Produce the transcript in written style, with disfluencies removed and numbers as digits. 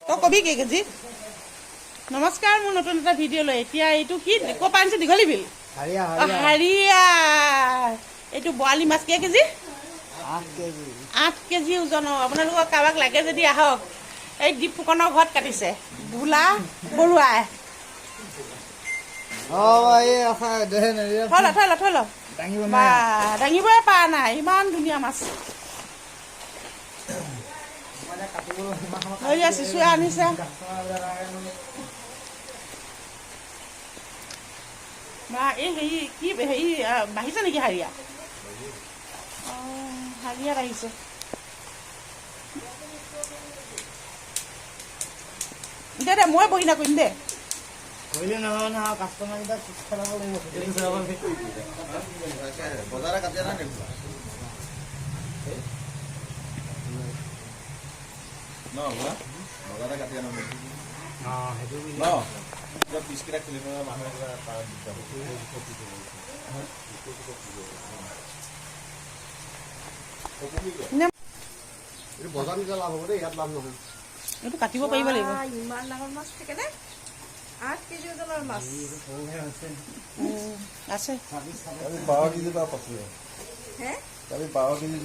তই কবি কেই কেজি। নমস্কাৰ, মোৰ নতুন এটা ভিডিঅ' লৈ। এতিয়া এইটো কি, ক'ৰ পৰা আনিছে? দীঘলী বিল। হাৰিয়া। অ, হাৰিয়া। এইটো বৰালি মাছ, কেই কেজি? 8 কেজি। 8 কেজি ওজনৰ। আপোনালোকক কাৰোবাক লাগে যদি আহক। এই দীপ ফুকনৰ ঘৰত কাটিছে ভোলা বৰুৱাই। অ, এই ৰখা দে। থৈ ল, থৈ ল, থৈ ল। দাঙিব। বা, দাঙিবই পৰা নাই, ইমান ধুনীয়া মাছ। এয়া শিশুৱে আনিছে। বা, এই হেৰি কি হেৰি বাঢ়িছে নেকি হাৰিয়া? অঁ, হাৰিয়া বাঢ়িছে। দে দে, মই বহি নকৰিম দে। কৰিলে নহয় নহয়, কাষ্টমাৰ কেইটা খেলাব লাগিব। বজাৰে কাটি আনা নেকি ন? বজাৰে কাটি আনা নেকি? অঁ, সেইটো। ন কিবা পিচকেইটা খুলি পেলাই মানুহে কিবা তাৰ দিগদাৰ হ'ব। এইটো বজাৰত নিলে লাভ হ'ব দেই, ইয়াত লাভ নহয়। এইটো কাটিব পাৰিব লাগিব। ইমান ডাঙৰ মাছ থাকে নে? 8 কেজি ওজনৰ মাছ। আছে। 12 কেজি পৰা পাইছোঁ। হে। কালি 12 কেজি।